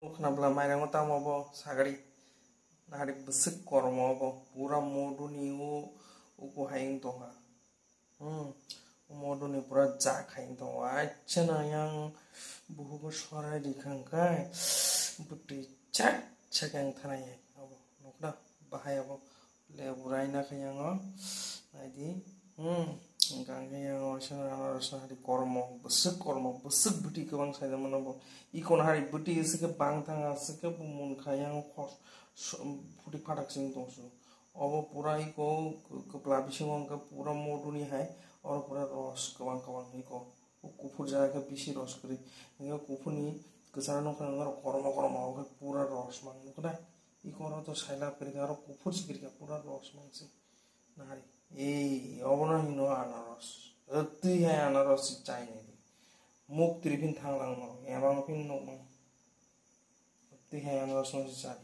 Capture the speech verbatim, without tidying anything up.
Khna bwla mairango tamo bo sagri. Nari bwswk kormo bo pura moduni o uku hai wng tongha. Hmm. Moduni pura jak hai wng tongo. Acha na yang buhugo sorai rikhang kai. Bwtwi chak chak yang thanai hai. Abo nukna bahai abo. Lebu raina khe yango. Naidi. Hmm. Hwnkha khe yango seno anarosno hari kormo. Bwswk kormo. Bwswk bwtwi kwbang saida mano bo. Ikon hari bwtwi aswk khe bang thang aswk khe bo munkha yango khos. Phuti phatak sing tongsu. Obo pura iko kwpla bisingo hwnkhe pura moduni hai. Oro pura ros kwbang kwbang iko. O kuphur jaga khe bisi ros kwrwi. Hwnkhe kuphurni kwcharo nukha norok kormo kormo obo khe pura ros mang nukna. Iko oro to saila kwrwi kha, oro kuphur se kwrwi kha, pura ros mang se. Nari. Ei, obono hino anaros. Twi hai anaros se chai nai di. Muk tiri phin thang lang no, ema phin nuk mang. Twi hai anaros no se chai.